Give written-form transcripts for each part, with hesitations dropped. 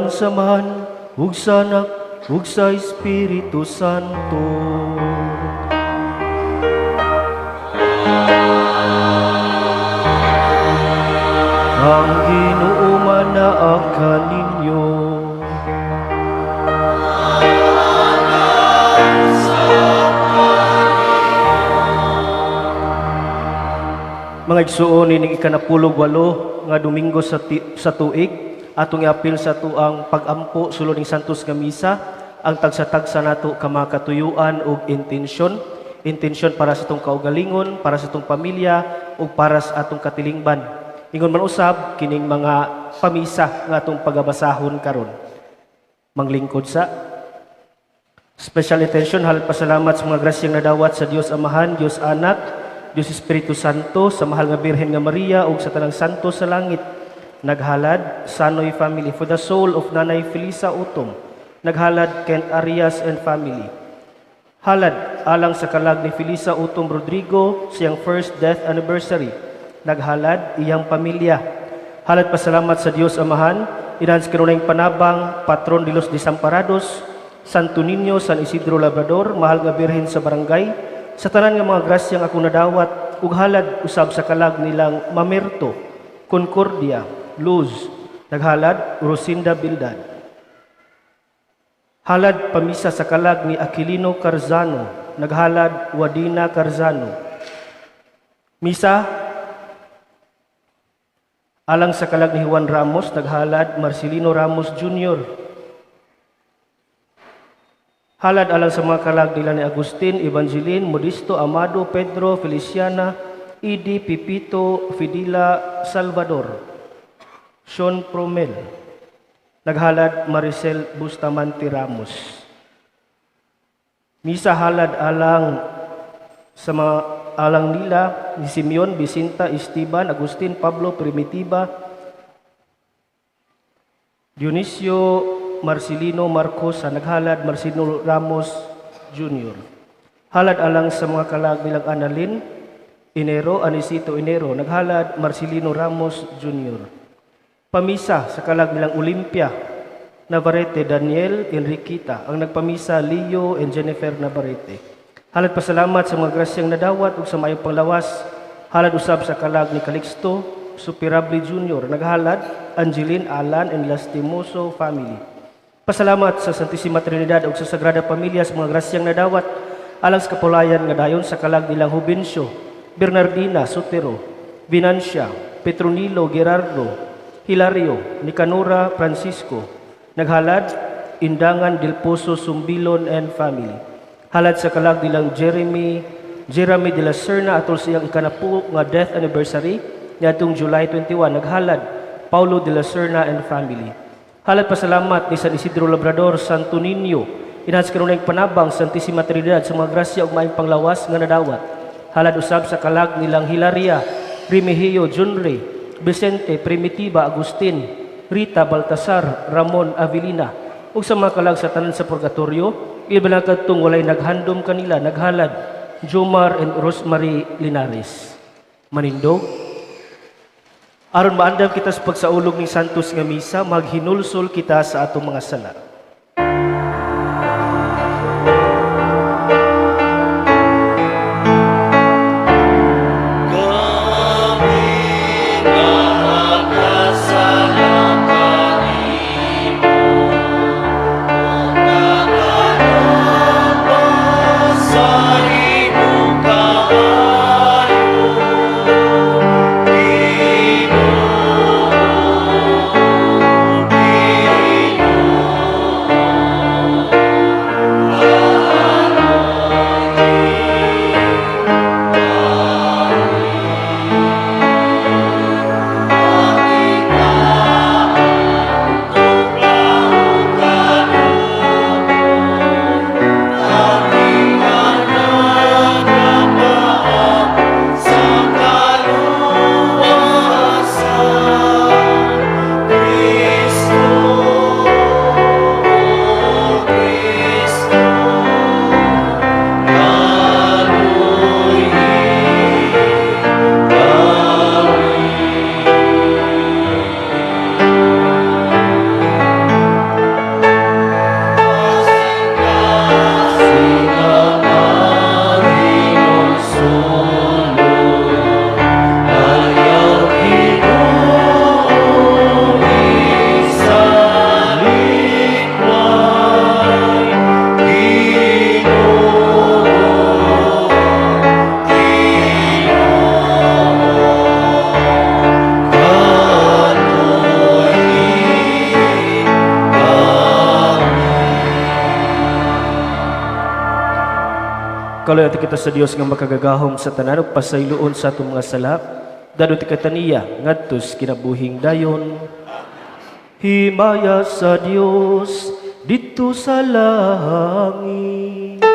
Ngalan sa Amahan, ug sa Anak, ug sa Espiritu Santo. Ang Ginoo manaa kaninyo. Mga igsuon, ining ikanapulog walo nga Domingo sa tuig, atong iapil sa atuang pagampo sulod ning Santos nga Misa ang tagsa-tagsa nato ka mga katuyuan ug intensyon, intensyon para sa atong kaugalingon, para sa atong pamilya ug para sa atong katilingban. Ingon man usab kining mga pamisa nga atong pagabasahon karon. Manglingkod sa special intention, halad pasalamat sa mga grasyang nadawat sa Dios Amahan, Dios Anak, Dios Espiritu Santo, sa mahal nga Birhen nga Maria ug sa tanang santo sa langit. Naghalad Sanoy family for the soul of Nanay Felisa Utom. Naghalad Kent Arias and family. Halad alang sa kalag ni Felisa Utom Rodrigo, siyang first death anniversary. Naghalad iyang pamilya. Halad pasalamat sa Dios Amahan, inahan sa kanunayng panabang, patron de los Desamparados, Santo Niño, San Isidro Labrador, mahal nga Birhen sa barangay, sa tanan nga mga grasyang akong nadawat, ug halad usab sa kalag nilang Mamerto, Concordia, Luz. Naghalad Rosinda Bildad. Halad pamisa sa kalag ni Aquilino Carzano. Naghalad Wadina Carzano. Misa alang sa kalag ni Juan Ramos. Naghalad Marcelino Ramos Jr. Halad alang sa mga kalag nila ni Agustin, Evangeline, Modesto, Amado, Pedro, Feliciana, Idi, Pipito, Fidila, Salvador, Sean Promel. Naghalad Maricel Bustamante Ramos. Misa halad alang sa mga alang nila ni Simeon, Vicinta, Esteban, Agustin, Pablo, Primitiva, Dionisio, Marcelino Marcos. Naghalad Marcelino Ramos Jr. Halad alang sa mga kalag nilang Annalyn Enero, Anisito Enero. Naghalad Marcelino Ramos Jr. Pamisa sa kalag nilang Olympia Navarrete, Daniel, Enriquita. Ang nagpamisa, Leo and Jennifer Navarrete. Halad pasalamat sa mga grasyang nadawat ug sa maayong panglawas. Halad usab sa kalag ni Calixto Superable Jr. Naghalad Angeline, Alan and Lastimoso family. Pasalamat sa Santissima Trinidad ug sa Sagrada Pamilya sa mga grasyang nadawat alang sa kapulayan nga dayon sa kalag nilang Juvencio, Bernardina Sotero, Venancia, Petronilo, Gerardo, Hilario, Nicanora, Francisco. Naghalad Indangan del Pozo Sumbilon and family. Halad sa kalag nilang Jeremy de la Serna atol sa iyang ikanapu nga death anniversary niadtong July 21. Naghalad Paulo de la Serna and family. Halad pasalamat ni San Isidro Labrador, Santo Niño, inahan sa kanunayng panabang, Santissima Trinidad sa mga grasya ug maayong panglawas nga nadawat. Halad usab sa kalag nilang Hilaria, Remigio, Junre, Vicente, Primitiva, Agustin, Rita, Baltasar, Ramon, Avelina, ug sa mga kalag sa tanan sa purgatorio, ilabi na kadtong walay naghandom kanila. Naghalad Jomar and Rosemary Linares. Manindog aron maandam kita sa pagsaulog ning Santos nga Misa, maghinulsol kita sa atong mga sala. Sa imong kaayo. Kaluoyi kita sa Dios nga makagagahom sa tanan ug pasayloon sa atong mga sala. Dadto kita niya ngadto sa kinabuhing dayon. Himaya sa Dios didto sa langit.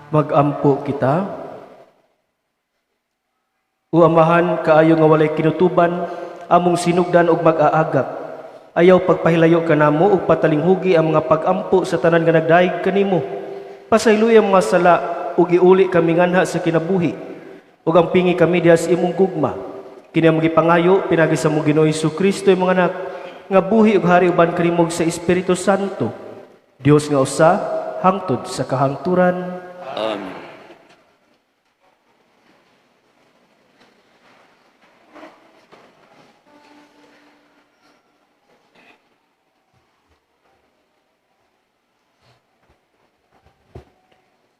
Magampo kita. O Amahan, kaayo nga walay kinutuban, among sinugdan og mag-aagak. Ayaw pagpahilayo kanamo ug patalinghugi ang mga pag-ampo sa tanan nga nagdayeg kanimo. Pasayloy ang mga sala ug iuli kami nganha sa kinabuhi. Ug ampingi kami diha sa imong gugma. Kini among gipangayo pinaagi sa among Ginoo Kristo, imong anak, nga buhi ug hari uban kanimo sa Espiritu Santo. Dios nga usa hangtod sa kahangturan. Amen.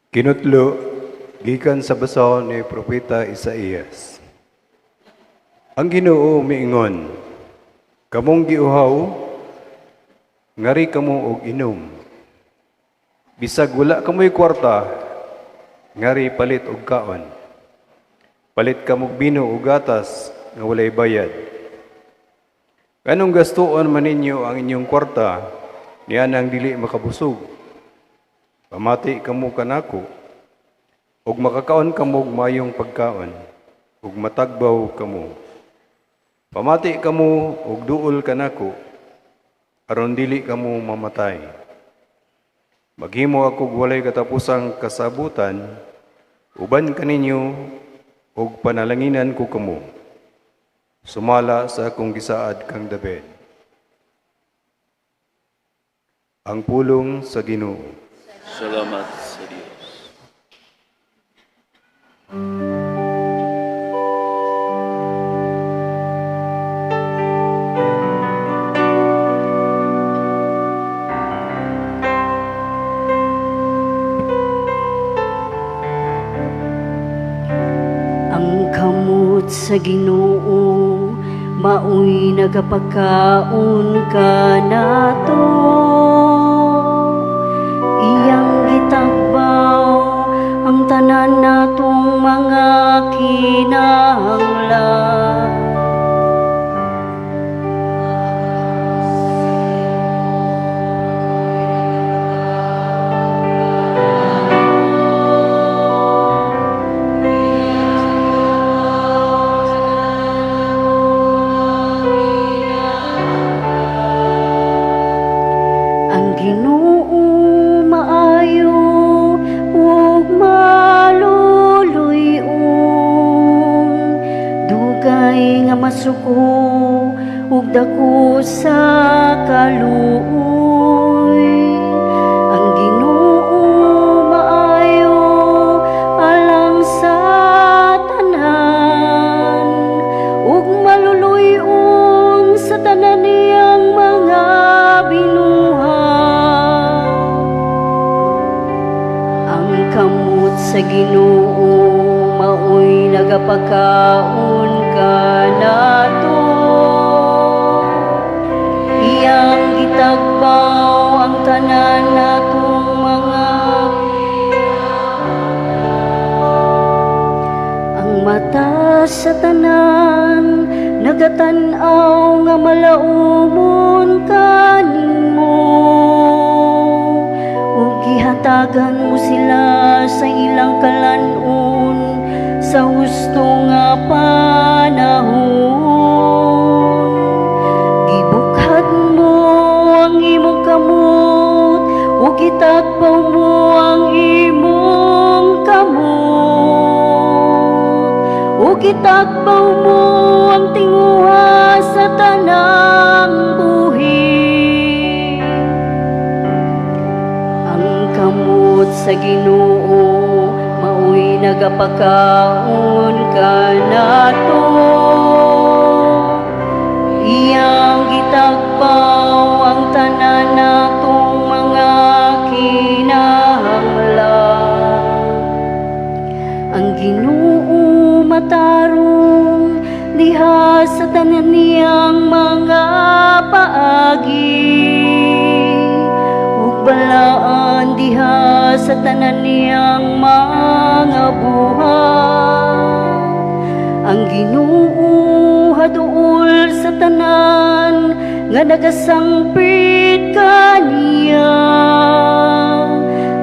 Kinutlo gikan sa basahon ni Propeta Isaías. Ang Ginoo miingon, kamong giuhaw, ngari kamo og inom. Bisag wala kamoy kwarta, ngari palit og kaon. Palit kamog bino og gatas nga walay bayad. Kanong gastuon man ninyo ang inyong kwarta, nianang dili makabusog? Pamati kamo kanako, ug makakaon kamo og maayong pagkaon, ug matagbaw kamo. Pamati kamo ug duol kanako, aron dili kamo mamatay. Maghimo ako og walay katapusang kasabutan, uban kaninyo ug panalanginan ko kamo. Sumala sa akong gisaad kang David. Ang pulong sa Ginoo. Salamat sa Dios. Ang kamot sa Ginoo maoy nagapakaon kanato. Iyang gitagbaw ang tanan natong mga kinahanglan. Ang Ginoo maayo ug maluluy-on, dugay nga masuko ug dako sa kaluoy. Ang Ginoo maayo alang sa tanan ug maluluy-on sa tanan niyang mga binuhat. Ang kamot sa Ginoo maoy nagapakaon kanato. Iyang gitagbaw ang tanan natong mga. Ang mata sa tanan nagatan-aw nga malaumon kanimo, ug gihatagan mo sila sa ilang kalan-on sa husto nga panahon. Gibukhat mo ang imong kamot ug gitagbaw mo ang imong kamot, ug gitagbaw mo ang tinguha sa tanang buhi. Ang kamot sa Ginoo maoy nagapakaon kanato. Iyang gitagbaw ang tanan natong mga kinahanglan. Ang Ginoo matarong diha sa tanan niyang mga paagi, ug balaan diha sa tanan niyang mga buhat. Ang Ginoo haduol sa tanan nga nagasangpit kaniya,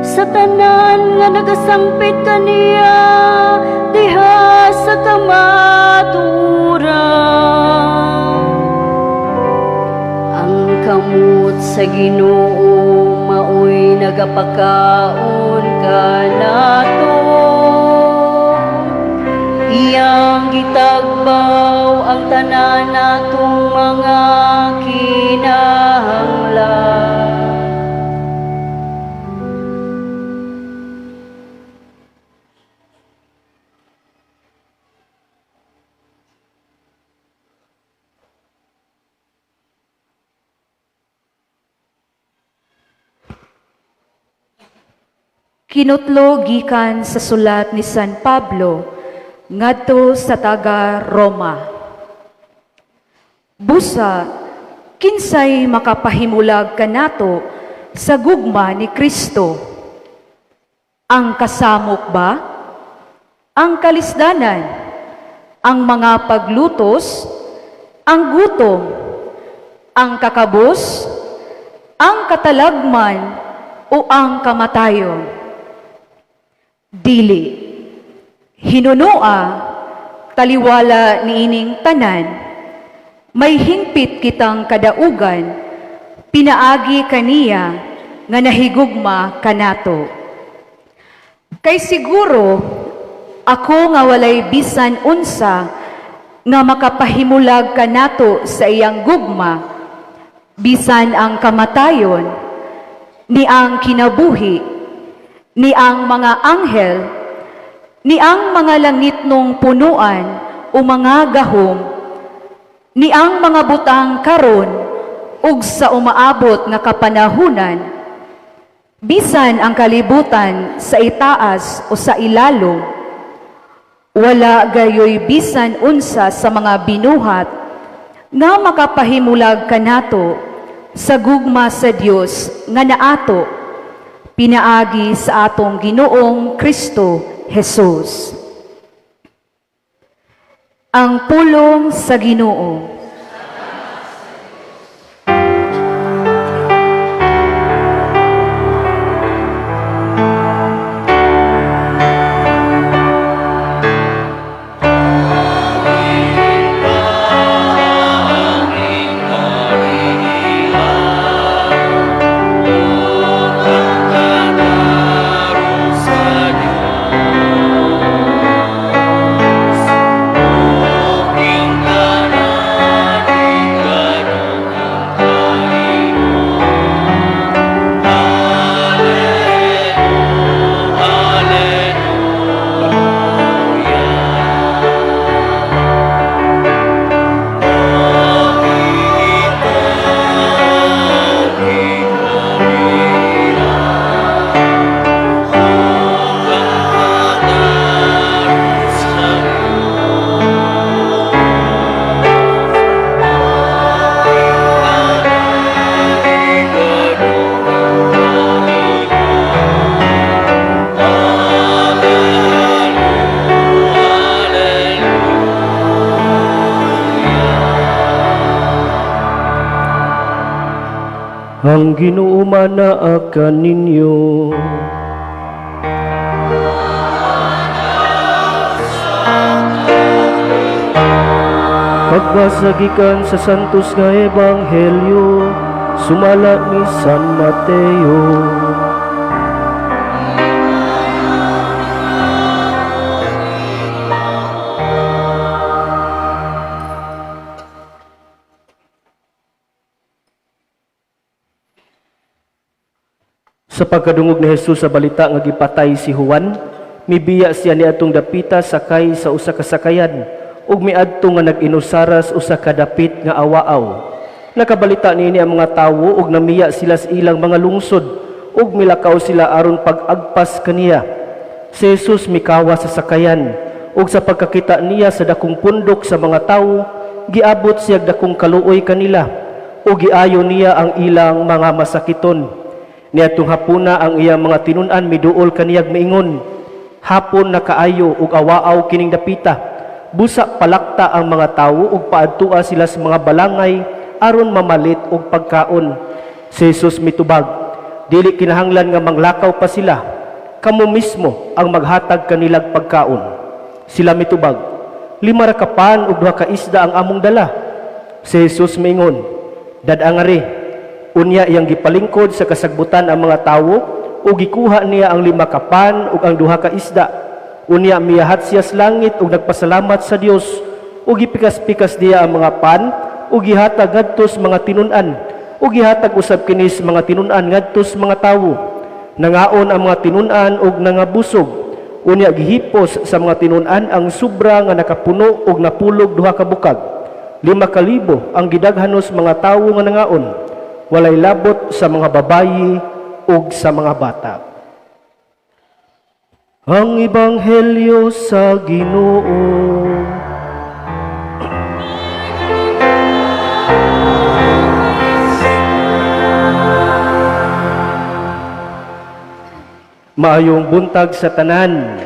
sa tanan nga nagasangpit kaniya diha sa kamatuoran. Ang kamot sa Ginoo maoy nagapakaon kanato. Iyang gitagbaw ang tanan natong mga kinahanglan. Kinutlo gikan sa sulat ni San Pablo ngadto sa taga Roma. Busa, kinsay makapahimulag kanato sa gugma ni Kristo? Ang kasamok ba? Ang kalisdanan? Ang mga paglutos? Ang gutom? Ang kakabos? Ang katalagman? O ang kamatayon? Dili. Hinunoa, taliwala niining tanan, may hingpit kitang kadaugan, pinaagi kaniya nga nahigugma kanato. Kay siguro, ako nga walay bisan unsa, Nga makapahimulag kanato sa iyang gugma, bisan ang kamatayon, ni ang kinabuhi, ni ang mga anghel, ni ang mga langitnong punuan o mga gahom, ni ang mga butang karon ug sa umaabot nga kapanahunan, bisan ang kalibutan sa itaas o sa ilalom, wala gayoy bisan unsa sa mga binuhat nga makapahimulag kanato sa gugma sa Dios nga naato pinaagi sa atong Ginoong Kristo Jesus. Ang pulong sa Ginoo. Ang Ginoo manaa kaninyo. Pagbasa gikan sa Santos nga Ebanghelyo sumala ni San Mateo. Sa pagkadungog ni Jesus sa balita nga gipatay si Juan, mibiya siya niadtong dapita sakay sa usa ka sakayan ug miadto nga nag-inusaras usa ka dapit nga awaaw. Nakabalita niini ang mga tawo ug namiya sila sa ilang mga lungsod ug milakaw sila aron pag-agpas kaniya. Si Jesus mikawa sa sakayan ug sa pagkakita niya sa dakong pundok sa mga tawo, giabot siya dakong kaluoy kanila ug giayo niya ang ilang mga masakiton. Niadtong hapuna ang iyang mga tinun-an miduol kaniyag miingon, "Hapon na kaayo ug awaaw kining dapita. Busa palakta ang mga tawo ug paadtua sila sa mga balangay aron mamalit og pagkaon." Si Jesus mitubag, "Dili kinahanglan nga manglakaw pa sila. Kamo mismo ang maghatag kanilag pagkaon." Sila mitubag, "5 ra ka pan ug 2 ka isda ang among dala." Si Jesus miingon, "Dad-a ngari." Unya iyang gipalingkod sa kasagbutan ang mga tawo ug gikuha niya ang 5 ka pan ug ang 2 ka isda. Unya miyahat siya sa langit ug nagpasalamat sa Dios ug gipikas-pikas niya ang mga pan ug gihatag ngadto sa mga tinun-an ug gihatag usab kini sa mga tinun-an ngadto sa mga tawo. Nangaon ang mga tinun-an ug nangabusog. Unya gihipos sa mga tinun-an ang sobra nga nakapuno ug napulog 2 ka bukag. 5,000 ang gidaghanos mga tawo nga nangaon, walay labot sa mga babayi ug sa mga bata. Ang Ebanghelyo sa Ginoo. Maayong buntag sa tanan.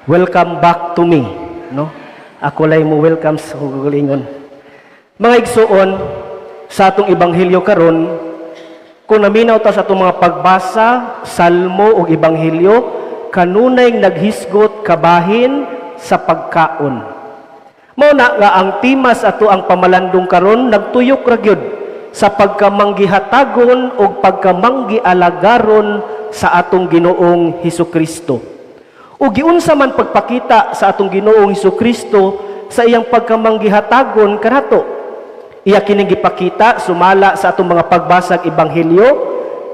Welcome back to me, no? Ako lay mo welcome sa kaugalingon. Mga igsuon, sa atong ebanghelyo karon, kung naminaw ta sa atong mga pagbasa, salmo ug ebanghelyo, kanunay naghisgot kabahin sa pagkaon. Mao na nga ang tema sa ato ang pamalandong karon nagtuyok ra gyud sa pagkamanggihatagon ug pagkamanggialagaron sa atong Ginoong Hesukristo. O giunsa man pagpakita sa atong Ginoong Kristo sa iyang pagkamanggihatagon kanato? Iya kining gipakita sumala sa atong mga pagbasag ebanghelyo,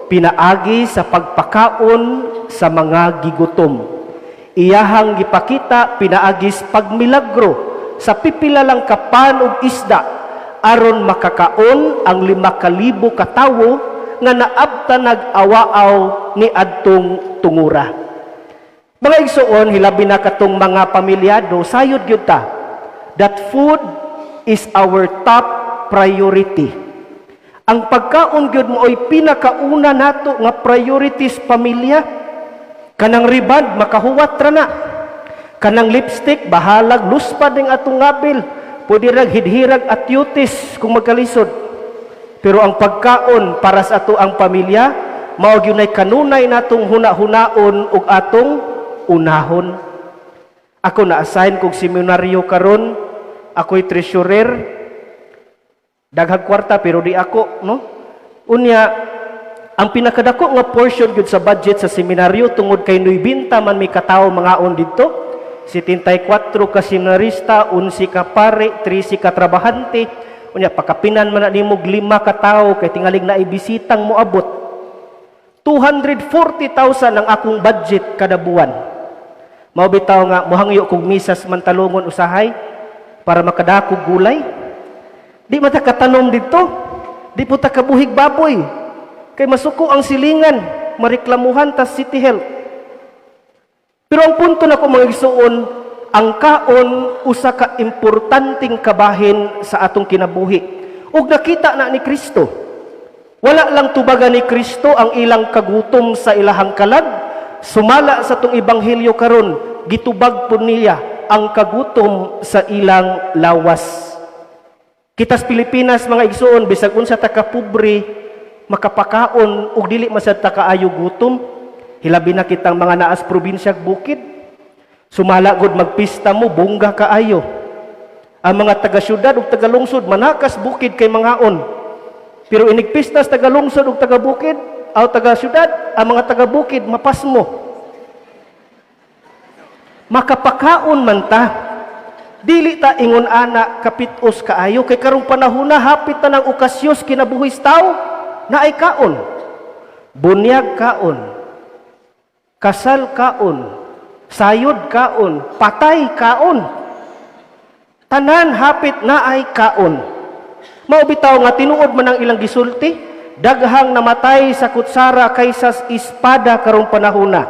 pinaagi sa pagpakaon sa mga gigutom. Iyahang gipakita pinaagi sa pagmilagro sa pipila lang ka pan ug isda aron makakaon ang 5,000 ka tawo nga naabtan nag-awaaw ni adtong tungura. Mga igsuon, hilabi na katong mga pamilyado, sayod gyud ta that food is our top priority. Ang pagkaon gyud mao'y pinakauna nato nga priorities pamilya. Kanang riband, makahuwat ra na. Kanang lipstick, bahalag luspad ning atong ngabil. Pwede rag hidhirag atyutis kung magkalisod. Pero ang pagkaon para sa ato ang pamilya, mao gyud nay kanunay natong huna-hunaon ug atong unahon. Ako na-assign kog seminaryo karon, ako'y treasurer, daghag kwarta pero di ako, no? Unya, ang pinakadako nga portion gyud sa budget sa seminaryo, tungod kay 90 man mi katawo mangaon didto, 74 ka seminarista, 11 ka pare, 13 ka trabahante. Unya pakapinan man na nimo 5 ka tawo kay tingalig na ibisitang moabot. 240,000 ang akong budget kada buwan. Mao bitaw nga mohangyo kog misas mantalungon usahay para makadakog gulay. Di man ta katanom didto. Di po ta kabuhig baboy. Kay masuko ang silingan, mareklamuhan ta City Health. Pero ang punto nako, mga igsuon, ang kaon usa ka importanteng kabahin sa atong kinabuhi. Ug nakita na ni Kristo. Wala lang tubagan ni Kristo ang ilang kagutom sa ilahang kalag, sumala sa atong ebanghelyo karon, gitubag po niya ang kagutom sa ilang lawas. Kitas Pilipinas, mga igsuon, bisag unsa ta ka pobre, makapakaon ug dili masad ta kaayo gutom. Hilabi na kitang mga naas probinsya, bukid. Sumala gud magpista mo, bongga kaayo. Ang mga taga-syudad ug taga-lungsod manakas bukid kay mangaon. Pero inig pista sa taga-lungsod ug taga-bukid, aw taga-syudad, ang mga taga-bukid mapasmo. Makapakaon man ta. Dili ta ingon ana kapitos kaayo kay karong panahona hapit ta ng okasyos kinabuhi sa tao naay kaon. Bunyag kaon. Kasal kaon. Sayod kaon, patay kaon. Tanan hapit naay kaon. Mao bitaw nga tinuod man ang ilang gisulti, daghang namatay sa kutsara kaysa sa espada karong panahona.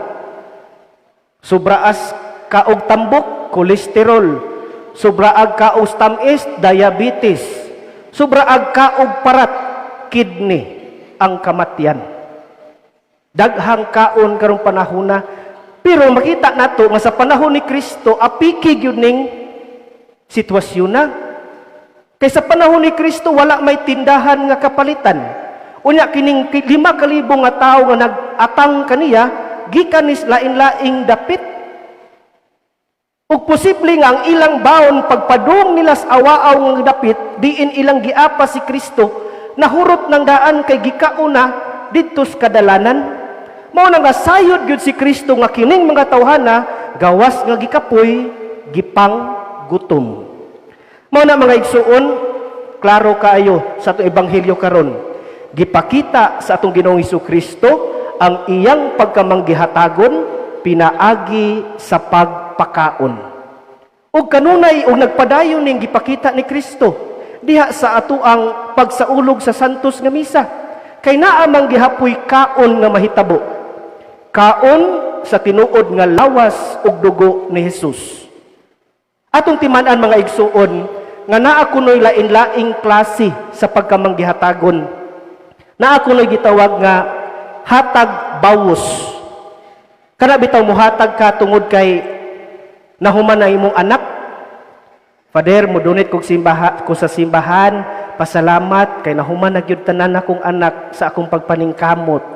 Sobraas kaog tambok, kolesterol. Sobraag kaog tamis, diabetes. Sobraag kaog parat, kidney ang kamatyan. Daghang kaon karong panahona. Pero makita nato nga sa panahon ni Kristo, apiki gyud ning sitwasyon na. Kay sa panahon ni Kristo, wala may tindahan nga kapalitan. Unya kining 5,000 nga tawo nga nag-atang kaniya gikan nis lain-laing dapit. Ug posible nga ang ilang baon pagpadung nila sa awaaw nga dapit diin ilang giapa si Kristo, nahurot ng daan kay gikauna didto sa kadalanan. Mao na nga sayod gyud si Kristo nga kining mga tawhana, gawas nga gikapoy, gipang gutom. Mao na, mga igsuon, klaro kaayo sa atong ebanghelyo karon. Gipakita sa atong Ginoong Kristo ang iyang pagkamanggihatagon pinaagi sa pagpakaon. Ug kanunay og nagpadayon ning gipakita ni Kristo diha sa atoang pagsaulog sa Santos nga Misa. Kay naa man gihapoy kaon nga mahitabo. Kaon sa tinuod nga lawas ug dugo ni Jesus. Atong timan-an, mga igsuon, nga naa kunoy lain-laing klase sa pagkamanggihatagon. Naa kunoy gitawag nga hatag bawos. Kana bitaw muhatag ka tungod kay nahuman na imong anak. "Father, mo donate kog simbaha ko sa simbahan, pasalamat kay nahuman na gyud tanan akong anak sa akong pagpaningkamot."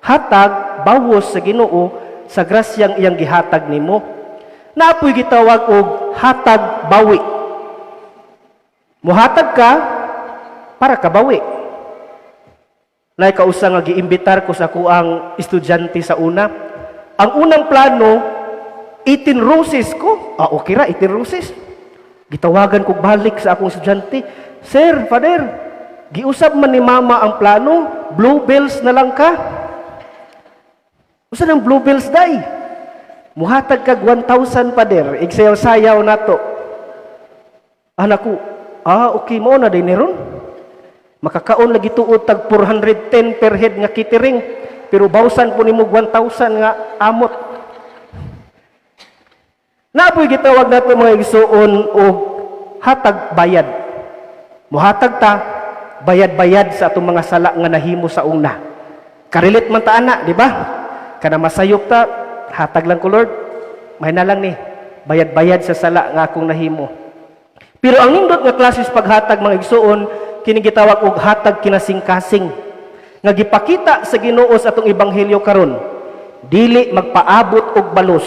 Hatag bawos sa Ginoo sa grasyang iyang gihatag nimo. Naa poy gitawag og hatag bawi. Muhatag ka para kabawi. Nay kausa nga giimbitar ko sa kuang estudyante sa una. Ang unang plano, 18 roses ko. Ah, okay ra, 18 roses. Gitawagan ko balik sa akong estudyante. "Sir, Father, giusab man ni Mama ang plano, bluebells na lang ka." Usa ng bluebells, day? Muhatag kag 1,000, Father, igsayaw-sayaw nato. Anak ko, ah, okay mo na day ni ron. Makakaon lagi tuod tag 410 per head nga catering, pero bawsan po nimo 1,000 nga amot. Napoy gitawag nato, mga igsuon, og hatag bayad. Muhatag ta bayad-bayad sa atong mga sala nga nahimo sa una. Ka-relate man ta ana, di ba? Kana masayop ta, "Hatag lang ko, Lord. May na lang ni bayad-bayad sa sala nga akong nahimo." Pero ang nindot nga klases paghatag, mga igsuon, kini gitawag og hatag kinasingkasing nga gipakita sa Ginoo sa atong ebanghelyo karon. Dili magpaabot og balos,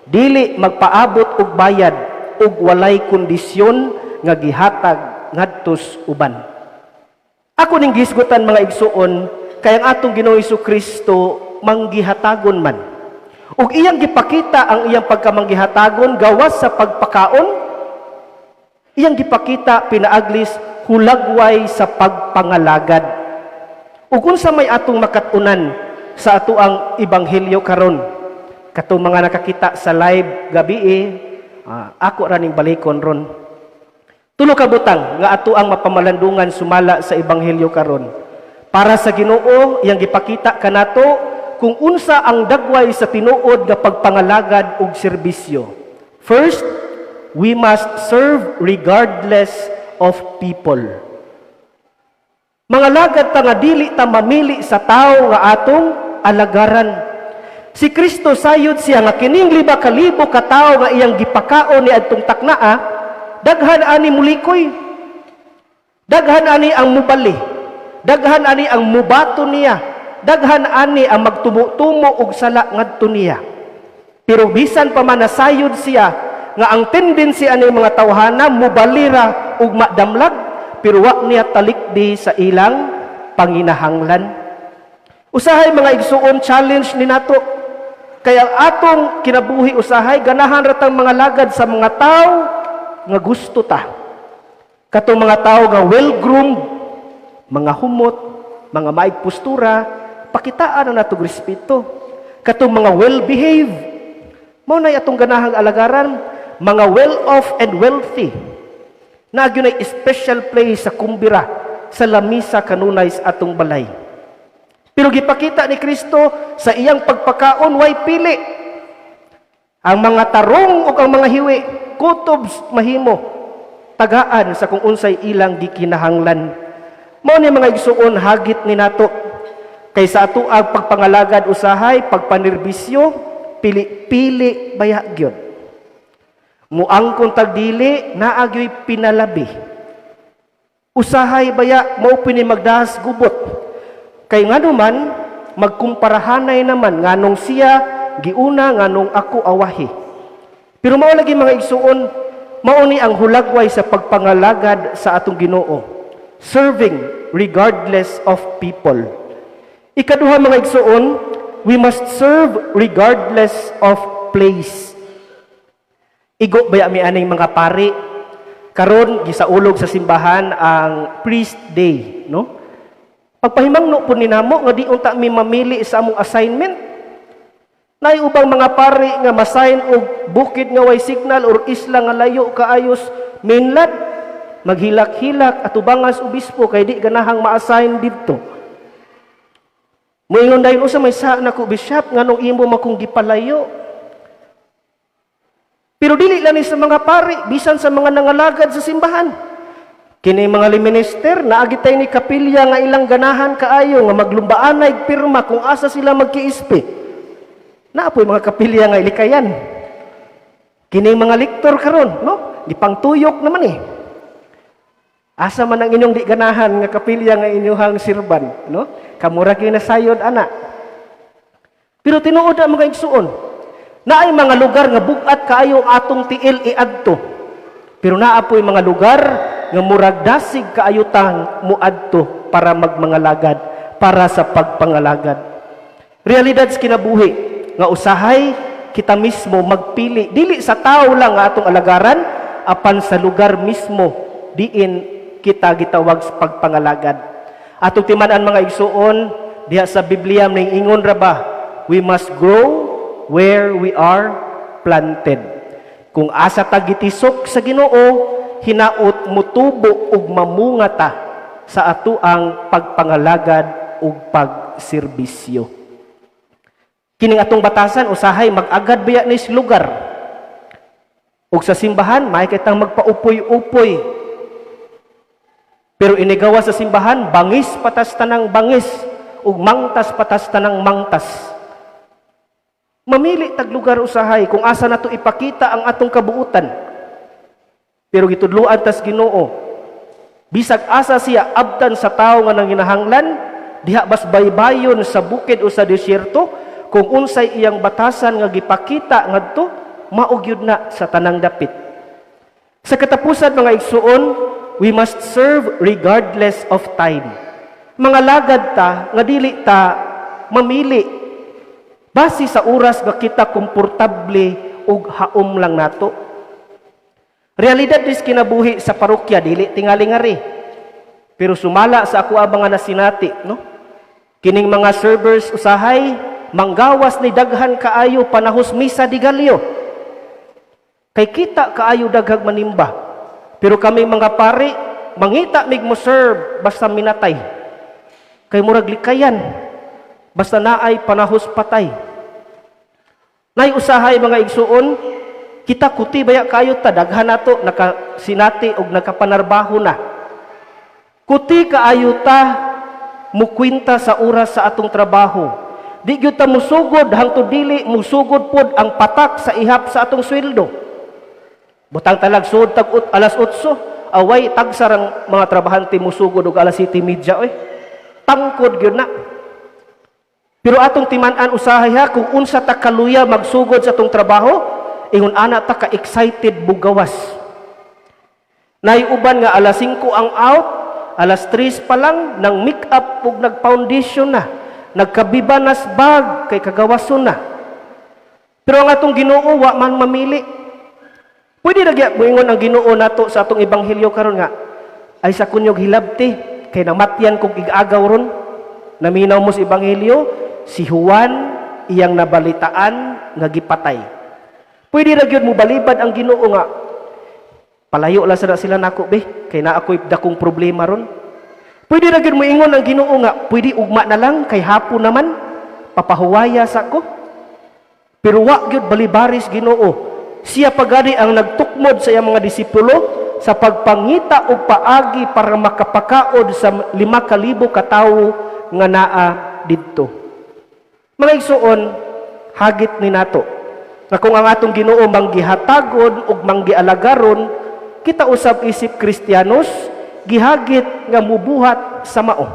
dili magpaabot og bayad ug walay kondisyon nga gihatag ngadtos uban. Ako ning gisgutan, mga igsuon, kay ang atong Ginoong Kristo manggihatagon man. Ug iyang gipakita ang iyang pagkamanggihatagon gawas sa pagpakaon, iyang gipakita pinaaglis hulagway sa pagpangalagad. Ug unsa may atong makat-unan sa ato ang ebanghelyo karon? Katong mga nakakita sa live gabi eh, ako ra ning balikon ron. Tulo ka butang nga ato ang mapamalandungan sumala sa ebanghelyo karon. Para sa Ginoo, iyang gipakita kanato kung unsa ang dagway sa tinuod nga pagpangalagad ug serbisyo. First, we must serve regardless of people. Mangalagad ta nga dili ta mamili sa tao nga atong alagaran. Si Kristo, sayod siya nga kining 5,000 ka tawo nga iyang gipakaon ni adtong taknaa, daghan ani mulikoy. Daghan ani ang mubali. Daghan ani ang mubato niya. Daghan ani ang magtumo-tumo og sala ngadto niya. Pero bisan pa man nasayod siya nga ang tendency ani mga tawhana mubalira ug madamlag, pero wa niya talikdi sa ilang panginahanglan. Usahay, mga igsuon, challenge ni nato. Kaya ang atong kinabuhi usahay ganahan ra tang mangalagad sa mga tao nga gusto ta. Katong mga tao nga well-groomed, mga humot, mga maig postura, pakitaan na nato og respeto. Katong mga well-behaved, mao nay atong ganahang alagaran, mga well-off and wealthy. Naa gyud nay special place sa kumbira, sa lamisa kanunay sa atong balay. Pero gipakita ni Kristo sa iyang pagpakaon, way pili. Ang mga tarong o ang mga hiwi, kutob mahimo, tagaan sa kung unsay ilang gikinahanglan. Mao ni, mga igsuon, hagit ni nato. Kay sa ato ang pagpangalagad usahay, pagpanerbisyo, pili-pili baya gyud. Muangkon tag dili, naa gyoy pinalabi. Usahay baya mao pini magdahas gubot. Kay ngano man magkumparahanay naman, nganong siya giuna, nganong ako awahi? Pero mao lagi, mga igsuon, mao ni ang hulagway sa pagpangalagad sa atong Ginoo. Serving regardless of people. Ikaduha, mga igsuon, we must serve regardless of place. Igo baya mi aning mga pari? Karon gisaulog sa simbahan ang Priest Day, no? Pagpahimangno po ni namo nga di unta mi mamili sa among assignment. Naay ubang mga pari nga ma-assign og bukid nga way signal or isla nga layo kaayos mainland, maghilak-hilak atubangas obispo kay di ganahang ma-assign didto. Moingon dayon, "Usa may sa nako, bishop, nganong imo makong gipalayo?" Pero dili lang ni sa mga pari, bisan sa mga nangalagad sa simbahan. Kini mga minister, naa gitay ni kapilya nga ilang ganahan kaayo nga maglumbaanay pirma kung asa sila magkiispi. Naa poy mga kapilya nga ilikayan. Kini mga lektor karon, no? Gipangtuyok naman eh. Asa man ang inyong di ganahan nga kapilya nga inyong sirban, no? Kamura gyud nasayod ana. Pero tinuod ang, mga igsuon, naay mga lugar nga bug-at kaayo ang atong tiil iadto. Pero naa poy mga lugar nga murag dasig kaayo tang muadto para magmangalagad, para sa pagpangalagad. Realidad sa kinabuhi nga usahay kita mismo magpili dili sa tao lang nga atong alagaran, apan sa lugar mismo diin kita gitawag sa pagpangalagad. Atong timan-an mga igsuon, diha sa Biblia ning ingon ra ba, we must grow where we are planted. Kung asa ta gitisok sa Ginoo, hinaot mutubo ug mamunga ta sa atoang pagpangalagad ug pagserbisyo. Kining atong batasan usahay mag-agad biya ni sa lugar. Ug sa simbahan may kitang magpaupoy-upoy. Pero inigawa sa simbahan bangis patas tanang bangis ug mangtas patas tanang mangtas. Mamili tag lugar usahay kung asa nato ipakita ang atong kabuutan. Pero gitudloan tas Ginoo, bisag asa siya abtan sa tawo nga nanginahanglan, diha bas baybayon sa bukid o sa desierto, kung unsay iyang batasan nga gipakita ngadto, mao gyud na sa tanang dapit. Sa katapusan mga igsuon, we must serve regardless of time. Mga lagad ta nga dili ta mamili base sa oras nga kita komportable ug haom lang nato. Realidad is kinabuhi sa parokya dili tingali ngari. Pero sumala sa ako ang mga nasinati, no? Kining mga servers usahay manggawas ni daghan kaayo panahos misa di galyo. Kay kita kaayo daghag manimba. Pero kami mga pari mangita mig mo serve basta minatay. Kay murag likayan basta naay panahos patay. Nay usahay mga igsuon, kita kuti baya kayo ta daghan nato nakasinati og nakapanarbaho na. Kuti kaayo ta mukwinta sa oras sa atong trabaho. Di gyud ta musugod hangtod dili musugod pod ang patak sa ihap sa atong sweldo. Butang talag sugod tag alas 8, away tagsarang mga trabahante musugod og alas 7:30 oy. Tangkod gyud na. Pero atong timan-an usahay ha kung unsa ta kaluya magsugod sa atong trabaho, ingon ana ta ka excited bugawas. Nay uban nga alas 5 ang out, alas 3 pa lang nang make up ug nag-foundation na, nagkabiba nas bag kay kagawason na. Pero ang atong Ginoo wa man mamili. Pwede ra gyud moingon ang Ginoo nato sa atong ebanghelyo karon nga ay sa kunyog hilabti kay namatyan kog igagaw ron. Naminaw mo sa ebanghelyo, si Juan iyang nabalitaan nga gipatay. Pwede ra gyud mobalibad ang Ginoo nga palayo lang sa sila nako be kay naa ako'y dakong problema ron. Pwede ra gyud moingon ang Ginoo nga pwede ugma na lang kay hapon naman papahuwaya sa ko. Pero wa gyud balibaris Ginoo. Siya pagani ang nagtukmod sa iyang mga disipulo sa pagpangita og paagi para makapakaod sa 5,000 ka tawo nga naa didto. Mga igsuon, hagit ni nato na kung ang atong Ginoo manggihatagon ug manggialagaron, kita usab isip Kristiyanos gihagit nga mubuhat sa mao.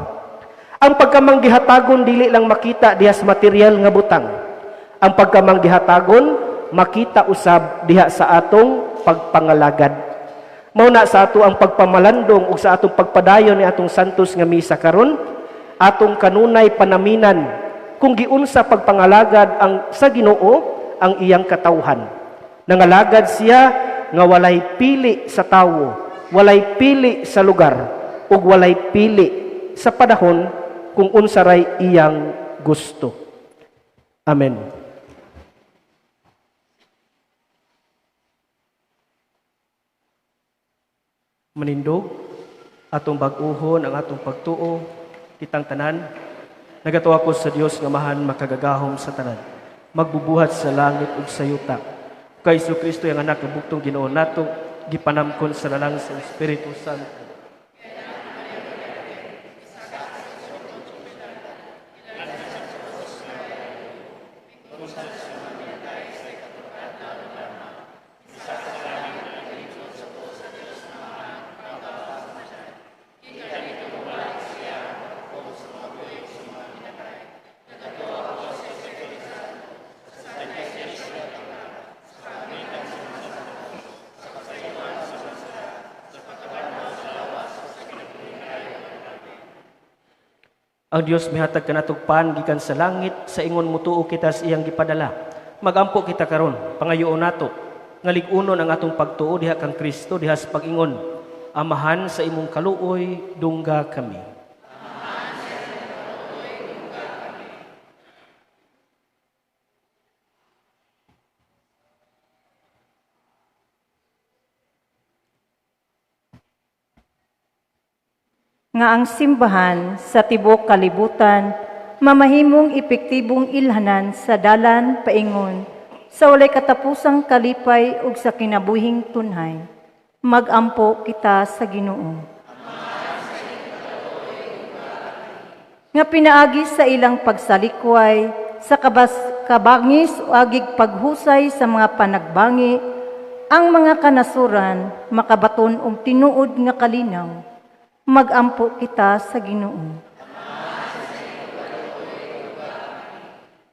Ang pagkamanggihatagon dili lang makita diha sa material nga butang. Ang pagkamanggihatagon makita usab diha sa atong pagpangalagad. Mao na sa ato ang pagpamalandong ug sa atong pagpadayon ni atong santos nga misa karon, atong kanunay panaminan kung giunsa pagpangalagad ang sa Ginoo ang iyang katawhan. Nangalagad siya nga walay pili sa tawo, walay pili sa lugar, ug walay pili sa panahon kung unsa ray iyang gusto. Amen. Manindog, atong bag-uhon ang atong pagtuo, kitang tanan. Nagatuo ko sa Dios nga mahan makagagahom sa tanan, magbubuhat sa langit ug sa yuta. Kay Jesucristo ang anak nga bugtong Ginoo nato, gipanamkon sa lalang sa Espiritu Santo. Ang Dios mihatag kanatog pan gikan sa langit sa ingon mutuo kita sa iyang gipadala. Magampo kita karon, pangayoon nato nga lig-unon ang atong pagtuo diha kang Kristo diha sa pag-ingon, Amahan, sa imong kaluoy dungga kami. Nga ang simbahan sa tibuok kalibutan mamahimong epektibong ilhanan sa dalan paingon sa walay katapusang kalipay ug sa kinabuhing tunhay. Magampo kita sa Ginoo. Nga pinaagi sa ilang pagsalikway sa kabangis o agig paghusay sa mga panagbangi, ang mga kanasuran makabaton og tinuod nga kalinaw. Magampo kita sa Ginoo.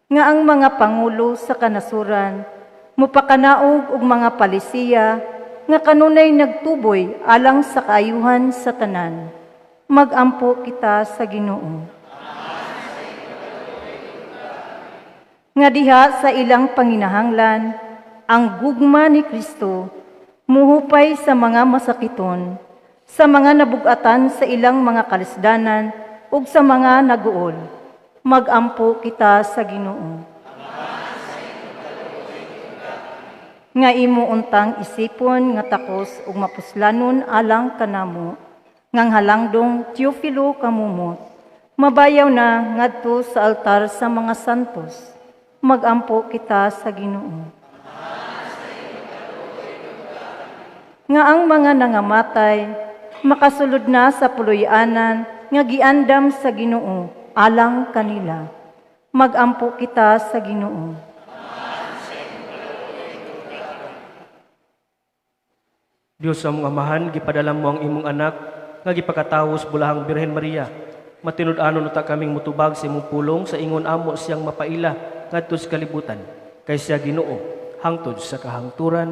Nga ang mga pangulo sa kanasuran mupakanaog og mga palisiya nga kanunay nagtuboy alang sa kaayuhan sa tanan. Magampo kita sa Ginoo. Nga diha sa ilang panginahanglan, ang gugma ni Kristo muhupay sa mga masakiton, sa mga nabugatan sa ilang mga kalisdanan ug sa mga naguol. Magampo kita sa Ginoo. Nga imo untang isipon nga takos ug mapuslanon alang kanamo, ngang halangdong Teofilo kamumot, mabayaw na ngadto sa altar sa mga santos. Magampo kita sa Ginoo. Nga ang mga nangamatay makasulod na sa puloy-anan nga giandam sa Ginoo alang kanila. Magampo kita sa Ginoo. Dios sa among Amahan, gipadala mo ang imong anak nga gipakatawo sa bulahang Birhen Maria. Matinud-anon uta kaming mutubag sa imong pulong sa ingon amo siyang mapaila ngadto sa kalibutan. Kay siya Ginoo hangtod sa kahangturan.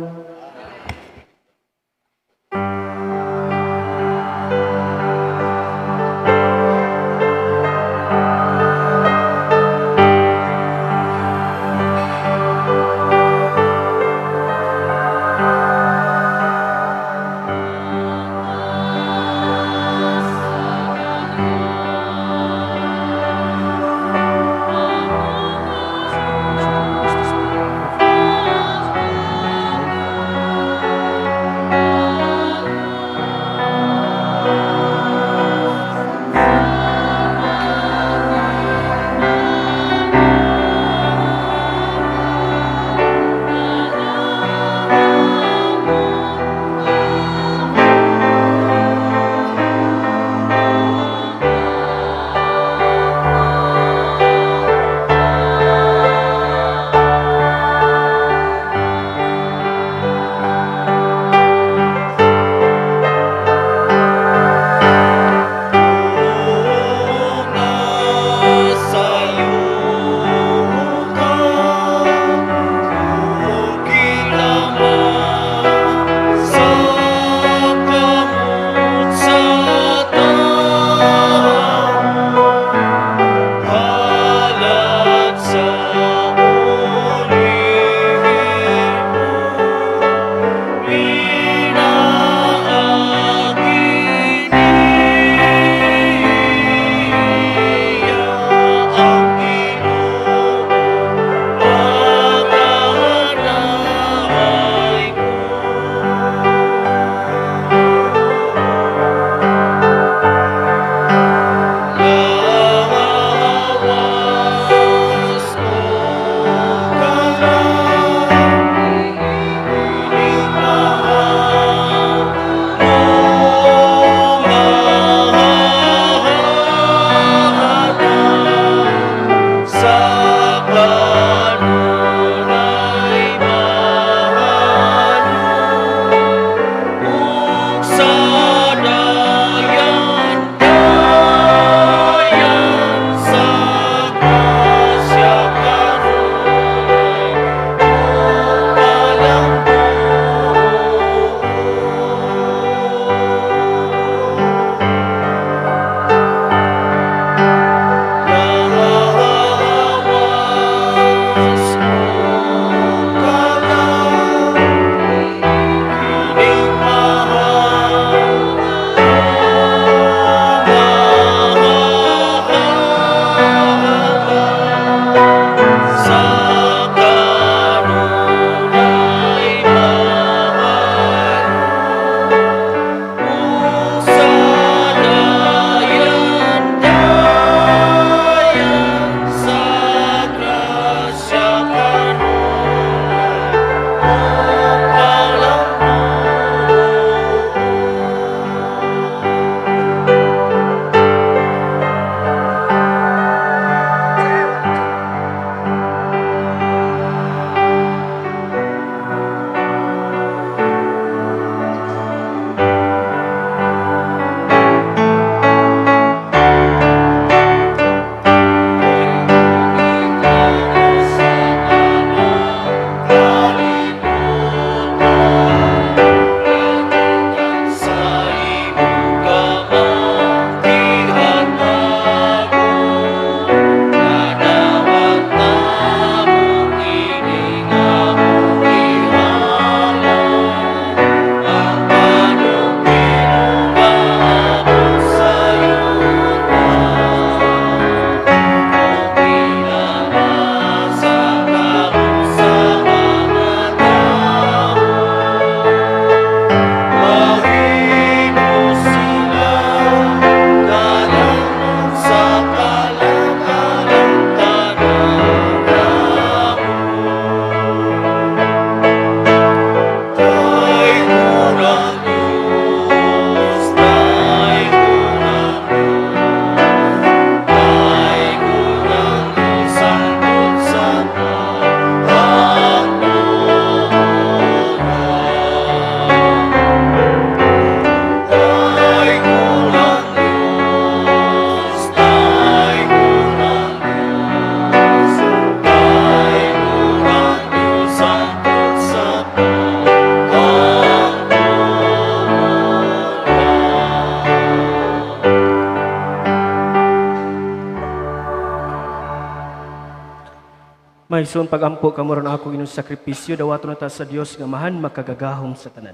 Mga igsoon, pagampo kamo aron akong inyong sakripisyo, dawaton na ta sa Dios nga Amahan makagagahom sa tanan.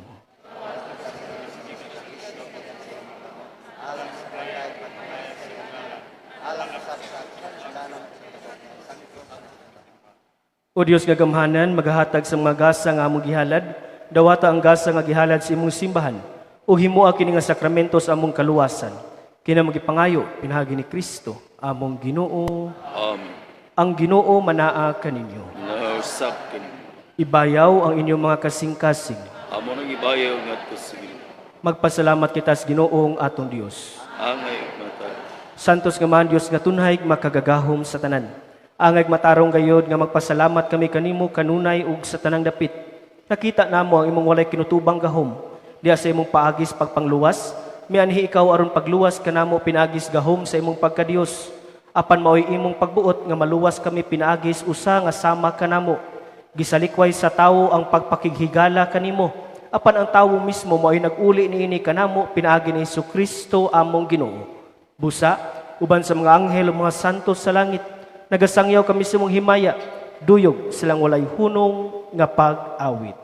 O Dios nga gamhanan, magahatag sa mga gasa nga among gihalad, dawata ang gasa nga gihalad sa imong simbahan, ug himoa kini nga sakramento sa among kaluwasan. Kini among gipangayo pinaagi ni Kristo, among Ginoo. Amen. Ang Ginoo manaa kaninyo. Nausap kini. Ibayaw ang inyong mga kasing-kasing. Amo nang ibayaw ngadto sa Ginoo. Magpasalamat kita sa Ginoong atong Dios. Angay mata. Santos nga Amahan Dios nga tunhay makagagahom sa tanan. Angay matarong gayod nga magpasalamat kami kanimo kanunay ug sa tanang dapit. Nakita namo ang imong walay kinutubang gahom. Diha sa imong paagis pagpangluwas, mianhi ikaw aron pagluwas kanamo pinaagis gahom sa imong pagkadios. Apan maoy imong pagbuot nga maluwas kami pinaagis usa nga sama kanamo. Gisalikway sa tawo ang pagpakighigala kanimo. Apan ang tawo mismo maoy nag-uli niini kanamo pinaagi ni Kristo among Ginoo. Busa, uban sa mga anghel ug mga santos sa langit, nagasangyaw kami sa imong himaya, duyog silang walay hunong nga pag-awit.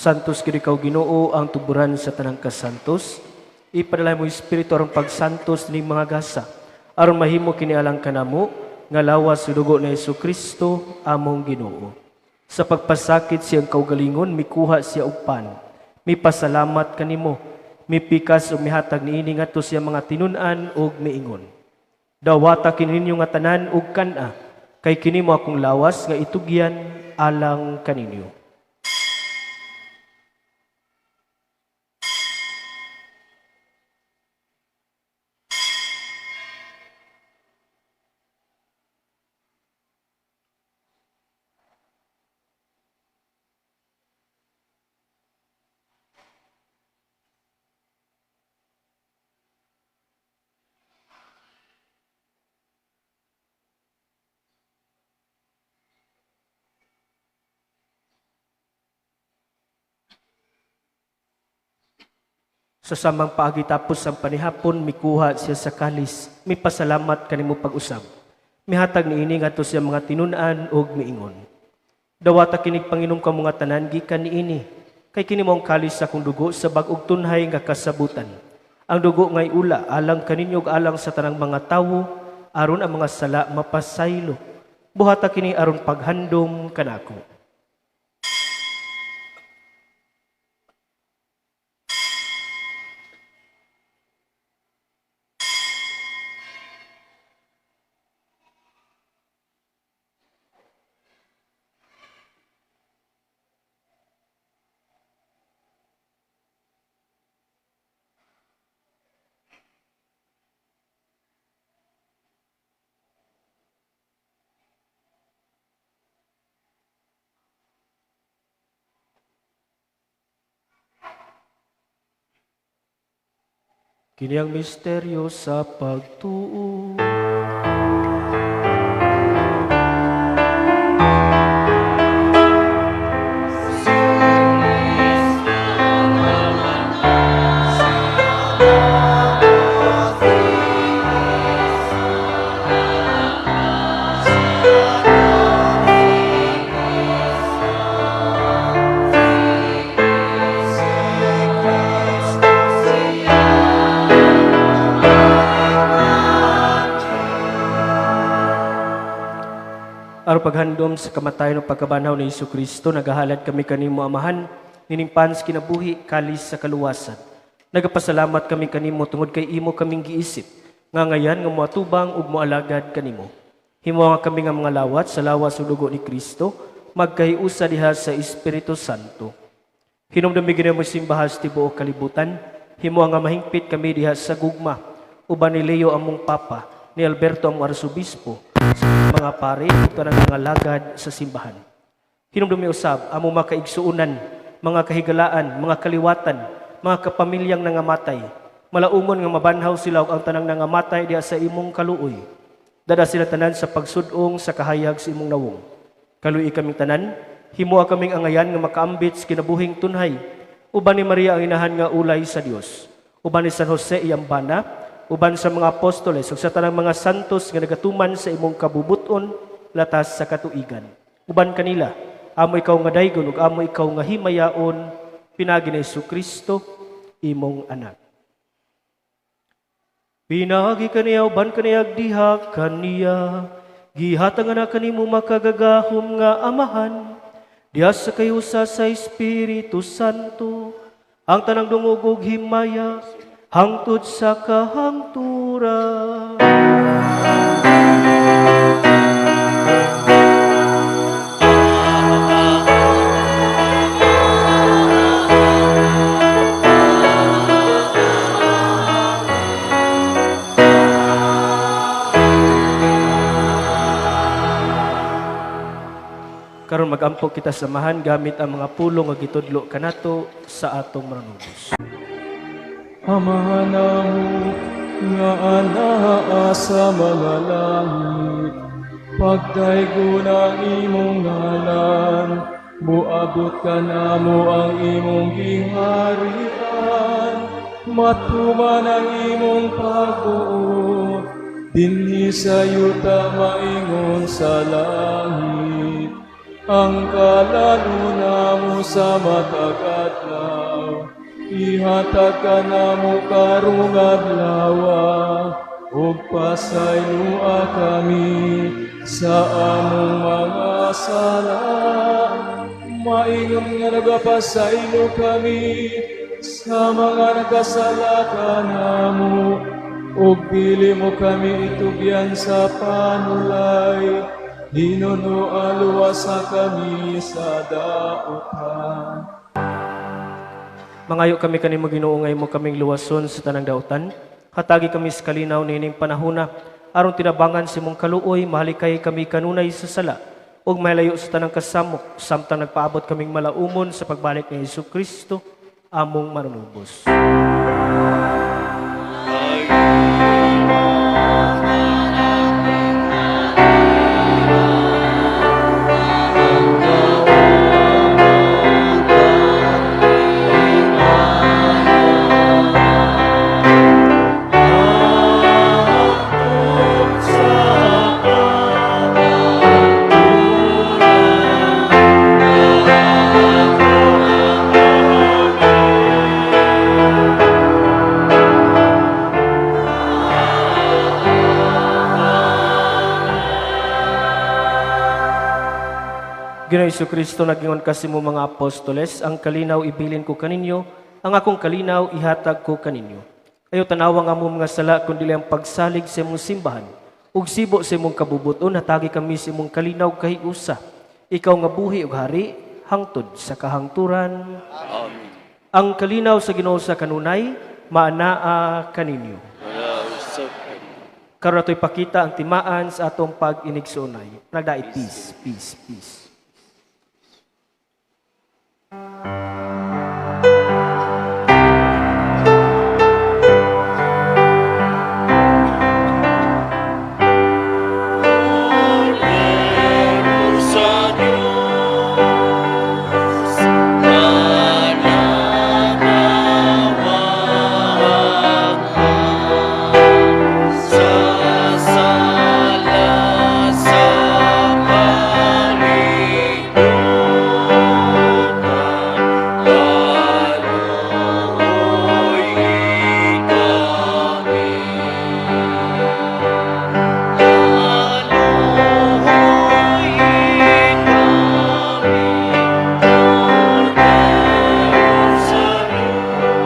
Santos gid ikaw Ginoo ang tuburan sa tanang kasantos. Ipadala mo Espiritu aron pagsantos ning mga gasa, aron mahimo kini alang kanamo nga lawas ug dugo ni Kristo among Ginoo. Sa pagpasakit siyang kaugalingon, mikuha siya og pan. Mipasalamat kanimo, mipikas ug mihatag niini ngadto siya mga tinun-an ug miingon. Dawata kini ninyo nga tanan ug kan-a, kay kini mo akong lawas nga itugyan alang kaninyo. Sa samang paagi tapos ang panihapon, mikuha siya sa kalis, mipasalamat kanimo pag-usab. Mihatag niini ngadto siya mga tinun-an ug miingon. Dawata kinig panginom kamo nga tanan gikan niini, kay kini mao ang kalis sa akong dugo sa bag-ong tunhay nga kasabutan. Ang dugo nga iula alang kaninyo ug alang sa tanang mga tawo aron ang mga sala mapasaylo. Buhata kini aron paghandom kanako. Kini ang misteryo sa pagtuo. Aron paghandom sa kamatayon ug pagkabanhaw ni Hesus Kristo, nagahalad kami kanimo Amahan, nining pan sa kinabuhi, kalis sa kaluwasan. Nagapasalamat kami kanimo tungod kay imo kaming giisip, nga ngayan nga moatubang ug moalagad kanimo. Himo nga kami nga mga lawat sa lawas ug dugo ni Kristo, magkahiusa diha sa Espiritu Santo. Hinumdumi Ginoo mo simbahan sa tibuok kalibutan, himo nga mahingpit kami diha sa gugma, uban ni Leo among Papa, ni Alberto among Arsobispo, sa mga pare ug tanang mga lagad sa simbahan. Hinumdumi usab among mga kaigsuonan, mga kahigalaan, mga kaliwatan, mga kapamilyang nangamatay. Malaumon nga mabanhaw sila ug ang tanang nangamatay diha sa imong kaluoy. Dada sila tanan sa pagsudong sa kahayag sa imong nawong. Kaluoyi kaming tanan, himoa kaming angayan nga makaambit sa kinabuhing tunhay. Uban ni Maria ang inahan nga ulay sa Dios. Uban ni San Jose iyang bana, uban sa mga apostoles ug sa tanang mga santos nga nagatuman sa imong kabubuton latas sa katuigan. Uban kanila, amo ikaw nga daygon ug amo ikaw nga himayaon pinaagi ni Kristo imong anak. Pinaagi kaniya uban kaniya diha kaniya, gihatag na kanimo makagagahom nga Amahan, diha sa kahiusa sa Espiritu Santo, ang tanang dungog ug himaya hangtod sa kahangturan. Karon magampo kita samahan gamit ang mga pulong nga gitudlo kanato sa atong Manunubos. Amahan namo nga anaa sa mga langit, pagdaygon ang imong ngalan, muabot kanamo ang imong giharian, matuman ang imong pagbuot, dinhi sa yuta maingon sa langit. Ang kalalon namo sa matag adlaw, ihatag kanamo karong adlawa, ug pasayloa kami sa among mga sala, maingon nga nagapasaylo kami sa mga nagkasala kanamo, ug dili mo kami itugyan sa panulay, hinunoa luwasa kami sa dautan. Mangayo kami kanimo Ginoo nga imo kaming luwason sa tanang dautan. Hatagi kami sa kalinaw niining panahona aron tinabangan sa imong kaluoy, mahalikay kami kanunay sa sala ug mahilayo sa tanang kasamok samtang nagpaabot kaming malaumon sa pagbalik ni Hesus Kristo among manunubos. Ginoong Kristo, nag-ingon ka sa imong mga apostoles, "Ang kalinaw ibilin ko kaninyo, ang akong kalinaw ihatag ko kaninyo. Ayaw tanawa ang among mga sala, kundi ang pagsalig sa imong simbahan. Ug sibo sa imong kabubuton, hatagi kami sa imong kalinaw kahigusa. Ikaw nga buhi ug hari, hangtod sa kahangturan." Amen. Ang kalinaw sa Ginoo sa kanunay, maanaa kaninyo. Maanaa usab kanimo. Karon ato'y pakita ang timaan sa atong pag-inigsoonay. Nagdait, peace, peace, peace. Sa Diyos, nananawa sa sala sa kalibutan, kaluoy kami. Kaluoy kami, Kordero sa Diyos, sa sala sa kalibutan,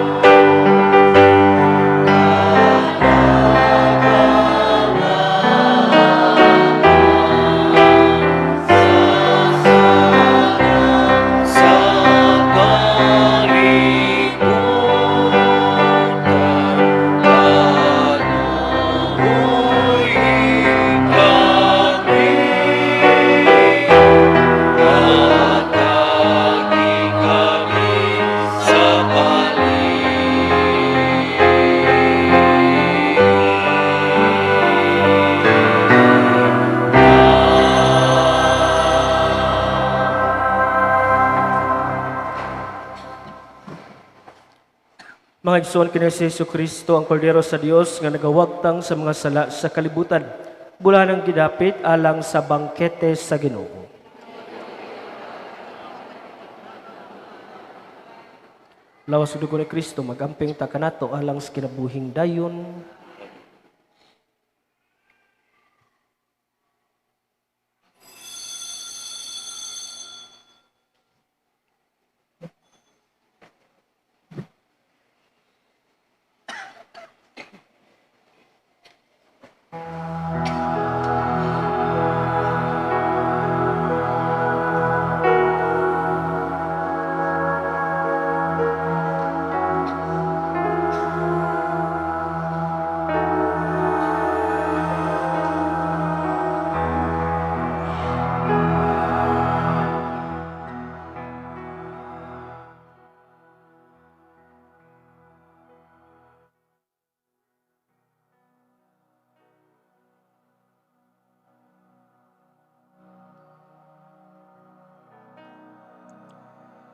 kaluoy kami. Hatagi kami sa balik. Mga igsoon, kini si Hesus Kristo ang Kordero sa Dios nga nagawagtang sa mga sala sa kalibutan. Bulahanang gidapit alang sa bangkete sa Ginoo. Lawas ug dugo ni Kristo magamping ta kanato alang sa kinabuhing dayon.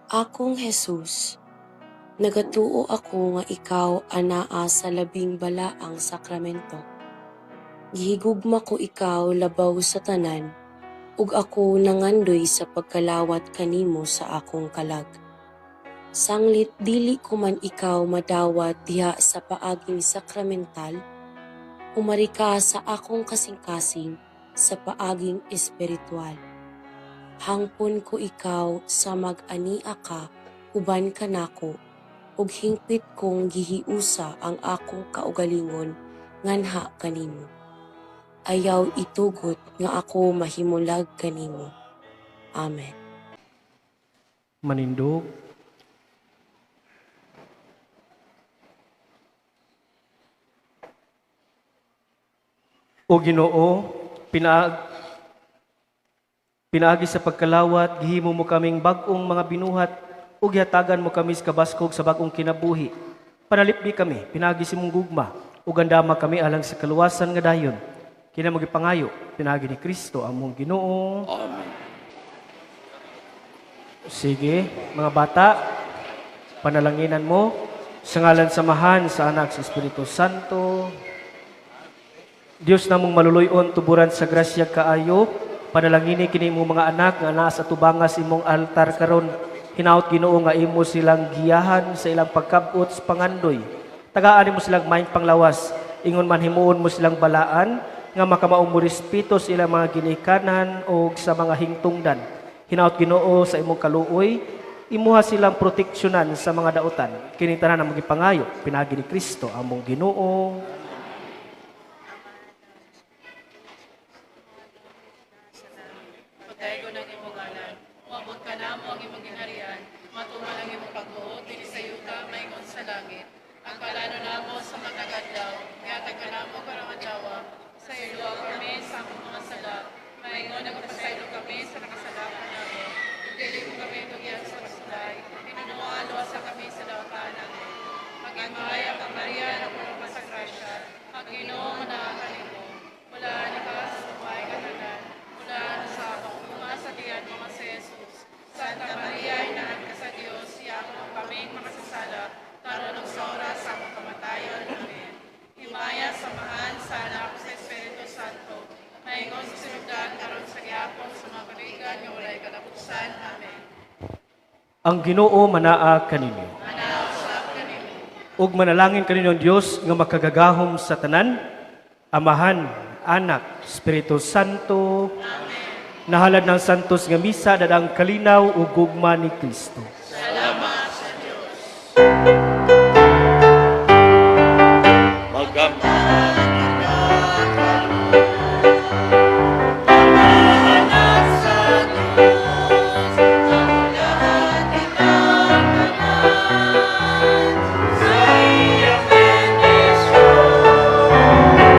Akong Jesus, nagatuo ako nga ikaw anaa sa labing balaang sakramento. Gihigugma ko ikaw labaw sa tanan, ug ako nangandoy sa pagkalawat kanimo sa akong kalag. Sanglit dili ko man ikaw madawat diha sa paaging sakramental, umari ka sa akong kasing-kasing sa paaging espiritual. Hangpon ko ikaw sa mag-ania ka uban kanako, ug hingpit kong gihiusa ang akong kaugalingon nganha kanimo. Ayaw itugot nga ako mahimulag kanimo. Amen. Manindog. O Ginoo, pinaagi sa pagkalawat, gihimo mo kaming bag-ong mga binuhat ug gihatagan mo kami sa kabaskog sa bag-ong kinabuhi. Panalipdi kami, pinaagi sa imong gugma, ug andama kami alang sa kaluwasan nga dayon. Kina mo gipangayo, pinaagi ni Kristo among Ginoo. Amen. Sige, mga bata, panalanginan mo sa ngalan sa Amahan, sa Anak, sa Espiritu Santo. Dios namong maluluy-on, tuburan sa grasya kaayo, panalangini kini imong mga anak nga naa sa tubangas imong altar karon. Hinaot Ginoo nga imo silang giyahan sa ilang pagkabot sa pangandoy. Tagaan nimo silang maayong panglawas, ingon man himuon mo silang balaan nga makamao mo respeto sa ilang mga ginikanan o sa mga hingtungdan. Hinaot, Ginoo, sa imong kaluoy, imuha silang proteksyonan sa mga dautan. Kini tanan among gipangayo pinaagi ni Kristo among Ginoo. Pagdaygo ng imong ngalan, moabot kanamo ang imong gingharian, matuman ang imong pagbuot dinhi sa yuta maingon sa langit. Ang palano namo sa matag adlaw, ihatag kanamo karong adlaw. Sayloa kami sa among mga sala, maingon nagpasaylo kami sa nakasala kanamo. Ug dili mo kami tugyan sa pagsulay, hinunoa luwasa kami sa dautan. Amen. Maghimaya ka, Maria, napuno ka sa grasya, ang Ginoo manaa kanimo. Bulahan ka sa babae katanan, bulahan sa bunga sa tiyan mo nga si Jesus. Santa Maria, inahan ka sa Dios, ihamo mo kaming makasasala, karon ug sa oras sa among kamatayon. Amen. Himaya sa Amahan, sa Anak, sa Espiritu Santo, maingon sa sinugdan, karon sa gihapon, sa mga katuigan nga walay katapusan. Amen. Ang Ginoo manaa kaninyo. Ug manalangin kaninyo ang Dios nga makagagahom sa tanan, Amahan, Anak, Espiritu Santo. Amen. Nahalad ng santos nga misa dadang kalinaw ug gugma ni Kristo.